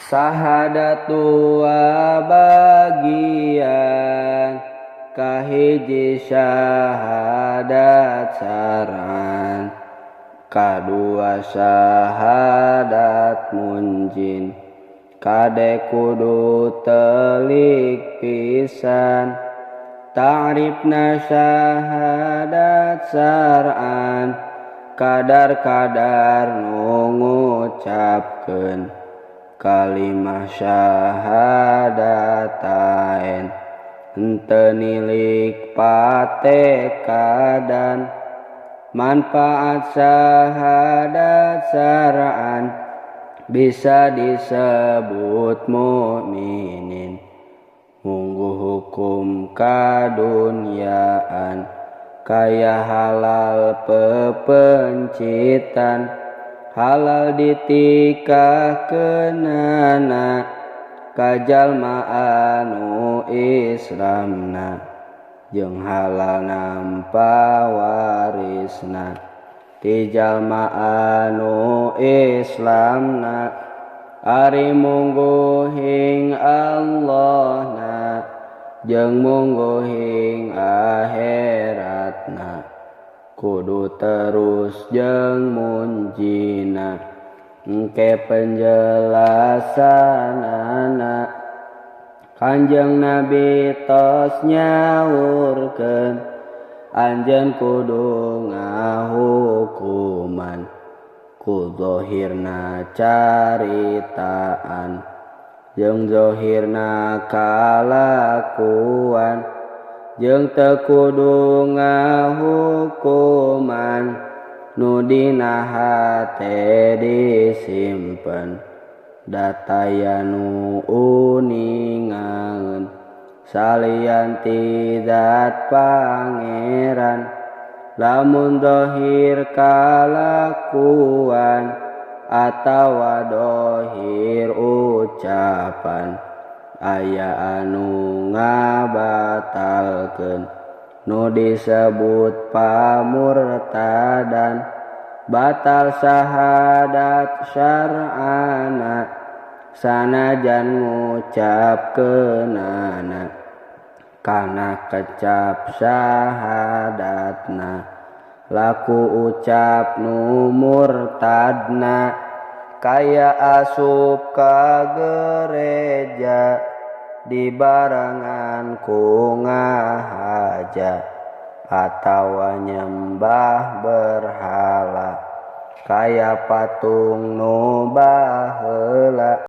Syahadat dua bagian, kahiji syahadat saran, kadua syahadat munjin. Kade kudu telik pisan ta'rifna syahadat sar'an, kadar-kadar nu ngucapkeun kalimah syahadatain, henteu nilik patekadan. Manfaat syahadat sar'an bisa disebut mukminin, munggu hukum kadunyaan kaya halal pepencitan, halal ditikahkeunana ka jalma anu Islamna, jeung halal nampa warisna ti jalma anu Islamna. Ari mungguhing Allahna jeung mungguhing akhiratna, kudu terus jeung munjina engke penjelasanana. Kanjeng Nabi tos nyaurkeun, anjeun kudu ngahukuman ku zahirna caritaan jeung zahirna kalakuan, jeung teu kudu ngahukuman nu dina hate disimpen, dataya nu uningaeun salian ti zat pangeran. Lamun zahir kalakuan atawa dohir ucapan, aya anu ngabatalkeun nu disebut pamurtadan. Batal syahadat syar'ana sanajan ngucapkeunana, kana kecap syahadatna laku ucap nu murtadna. Kaya asup ka gereja dibarengan ku ngahaja, atawa nyembah berhala kaya patung nu baheula.